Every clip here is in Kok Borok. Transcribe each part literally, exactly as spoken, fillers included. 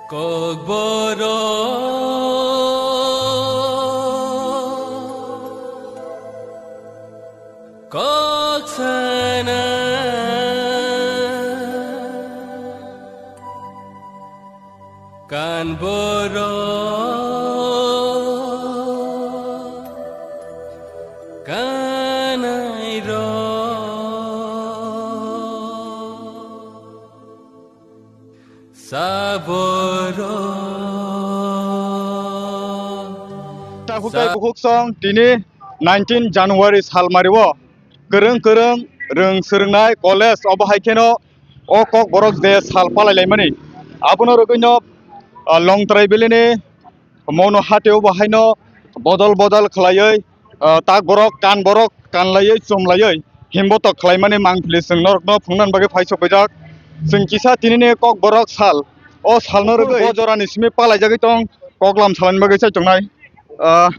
Kokborok kok sana kan borok kanai rok. Saborok. Takhuk tei bukhuk song tini nineteen January salmari o kwrwng kwrwng rwng swrwngnai college obo hai kheno o Kokborok je sal palai laimani abono rwgwino, ah, Longtrai Valley ni Mono hateo bo haino bodol bodol khlaiwi, ah, tak borok, kan borok, kan laiwi, chum laiwi, himbo tok khlaimani mangpili chwng norokno phunuknani bagwi phai sok paijak. Chwng kisa tinini Kokborok sal, o salno rwgwi bo jorani simi palaijagwi tong, koklam salani bagwi chai tongnai. Ah,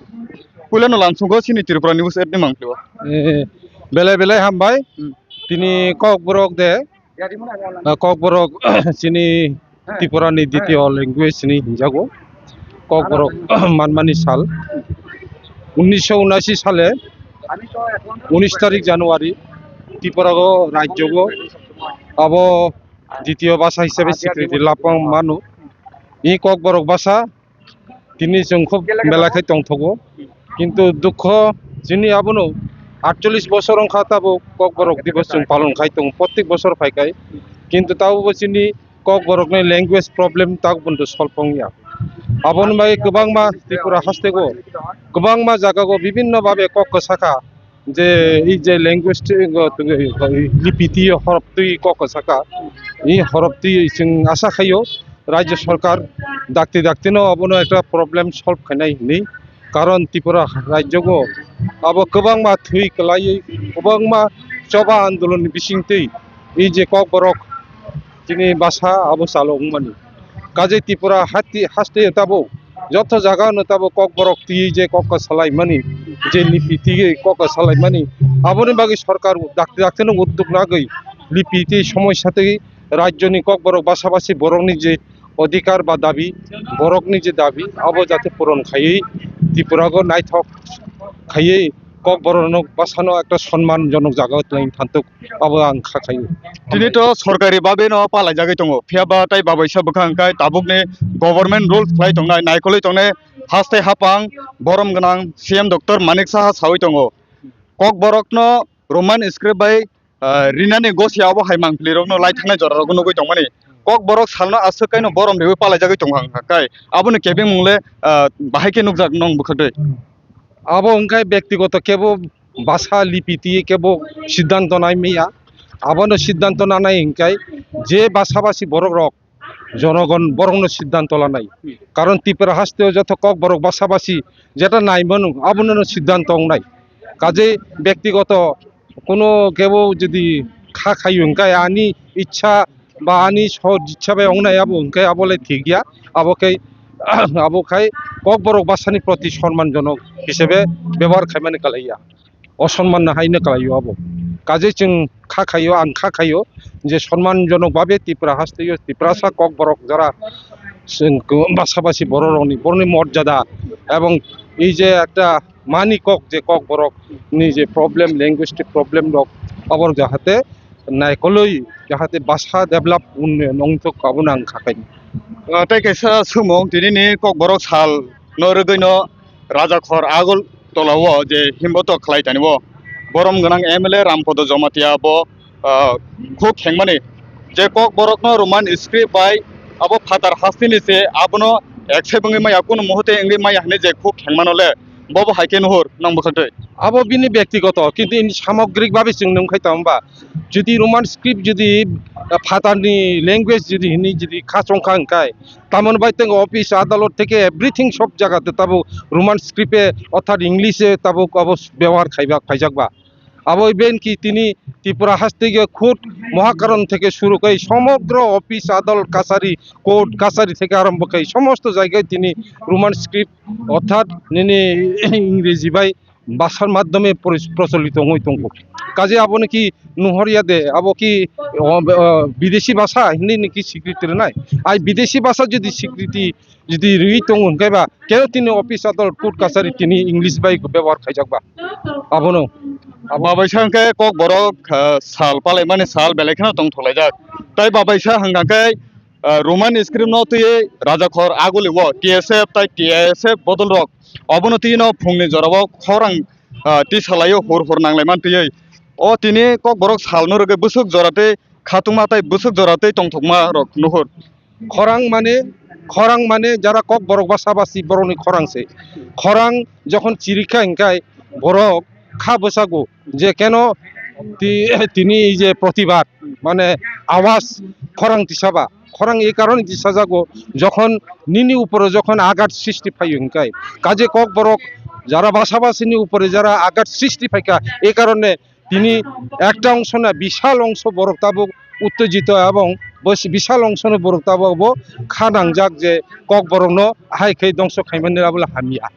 puilano lamsongo chini Tripura News app ni mangpili o. Eh, belai belai hambai. Hmm. Tini Kokborok de, ah, Kokborok chini Tripura ni ditiyo language ni hinjago. Kokborok manmani sal unisho unashi sale unis tarik January Tripura go rajyo go abo ditiyo basa hisabe swikriti lapang mano. I Kokborok basa tini chwng khub mela khai tongthogo. Kintu dukho chini abono atchollish bosor wngkha tabuk Kokborok Divos chwng palon khai tongo, prottek bosor phai khai. Kintu tabukbo chini Kokborokni language problem tabuk pojonto solve wngya. Aboni bagwi kwbangma Tripura hasteo kwbangma jagao bibinno babe kok kwsakha. Je ei je language twi, lipi twi horop twi kok saka, i horop twi chwng asa khaio rajya sarkar dakti dakti no abono ekta problem solve khainai hinwi, karon Tripura rajyo go abo kwbangma thwi kwlaiwi kwbangma choba andolon ni bising twi ei je Kokborok chini basa abo chalo wngmani. Kajai Tripura hati haste tabuk joto jaga no tabuk Kokborok twi je kok salai mani, je lipi twi kok salai mani, aboni bagwi sorkar dakti dakti no udduk nagwi lipi twi somosya twi rajyo ni Kokborok basa basi borok ni je odhikar ba dabi, borok ni je dabi abo jate puron khaiwi Tripura go naithok khaiwi Kokborok no basa no ekta sonman jonok jaga o twlai thantuk. Abo ang kha khaio. Tini to sorkari babe no palai jagwi tongo, phiya ba tai babaisa bwkha hwnkhe tabuk ni government rules khlai tongnai, naikolwi tongnai, haste hapang borom gwnang C M Doctor Manik Saha sawi tongo. Kokborok no Roman script bai, ah, rinani gosi abo hai mangpili rok no lai thangnai jora rok nugwi tongmani. Kokborok salno aswk kaino borom riwi palai jagwi tongo hwnkha kai. Aboni kebeng mung le, ah, bahai khe nukjak nong bwkhak dei. Abo hwnkhe bektigoto kebo basa lipi twi kebo siddhanto nai maya. Abono siddhanto nanai hwnkhe je basa basi borok rok jonogon borokno siddhanto lanai. Karon Tripura hasteo joto Kokborok basa basi jeta nai mano abono siddhanto wngnai. Kaje bektigoto kuno kebo jodi kha khayo hwnkhe ani ichha ba ani sor ichha bai wngnai abo hwnkhe abo le thik ya. Abo khe abo khai Kokborok basani proti sonman jonok hisabe bebohar khaimani kalaiya. Osonman no haino kalaio abo. Kaje chwng kha khaio, ang kha khaio je sonman jonok babe Tripura hasteo Tiprasa Kokborok jara chwng basa basi borok rokni borokni morjada ebong ei je ekta mani kok je Kokborok ni je problem, linguistic problem rok abo jahate naikolwi jahate basa develop unnoyon wngthok abono ang kha khaini. Ah, tei kaisa swngmung, tini ni Kokborok sal no rwgwi no Rajakhor Agartala o je himbotok khlai tani o borom gwnang M L A Rampodo Jamatia bo, ah, khuk khengmani je Kokborok no Roman script bai abo phatar hasteni se abono accept wngwi maya, kunu muhurte wngwi maya hinwi je khuk khengmano le bobo hai khe nuhur nang bwkhak twi. Abo bini bektigoto, kintu ini samogrik babe chwng nung khai tong ba. Jodi Roman script jodi, ah, phatarni language jodi hini jodi kha chong kha hwnkhe, tamoni bai tei office adalot theke everything sob jaga te tabuk Roman script e orthat English e tabuk abo bebohar khaiba khaijak ba. Abo even ki tini Tripura haste ge khud mohakaron theke suru khai somogro office adalot kachari court kachari theke arombho khai somosto jaigai tini Roman script orthat nini Ingreji bai bhasar madhyome pori-, procholito wngwi tongo. Kaje abono ki nuhorya de, abo ki, o, o, bideshi bhasha hinwi ni ki swikriti rwnai? Ai bideshi bhasha jodi swikriti jodi rwi tongo hwnkhe ba, keno tini office adol court kachari tini English bai bebohar khaijak ba? Abono. Babaisa hwnkhe Kokborok, ah, sal palaimani sal belai kheno tongthok laijak. Tai babaisa hwnkha khe, ah, Roman script no twiwi rajakhor aguli o T S F tai T I S F bodol rok obono twi no phungni jorao khorang, ah, twi salaio hur hur nanglaiman twiwi. O tini Kokborok salno rwgwi bwswk jora tei khatungma tai bwswk jora tei tongthokma rok nuhur. Khorang mane, khorang mane jara Kokborok basa basi borokni khorang se. Khorang jokhon chirikha hinkhai borok kha bwsago je keno ti-, tini je protibad mane awas khorang tisaba. Khorang ei karone tisajago jokhon nini uporo jokhon agat sristi phaio hinkhai. Kaje Kokborok jara basa basini upore jara agat sristi phaikha ei karone tini ekta ongso na bishal ongso borok tabuk uttejito ebong bo si-, bishal ongso ni borok tabuk bo kha nangjak je Kokborok no hai khe dongso khaimani abo le hamya.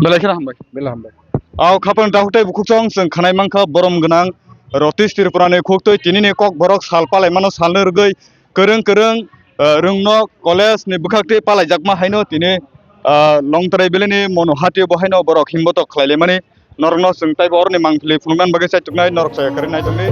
Belai kheno hambai. Belai hambai. Au khapang dahutai bukhuk chong chwng khanai mankha borom gwnang Rotish Tripura ni khuktwi tini ni Kokborok sal palai mano salno rwgwi kwrwng kwrwng, ah, rwngno college ni bwkhak twi palaijakma haino tini, ah, Longtrai Valley ni Mono Hati bo haino borok himbotok khlailaimani norokno chwng taibo oroni mangpili phunuknani bagwi chaituknai norok chaya kwrwi naitongdi.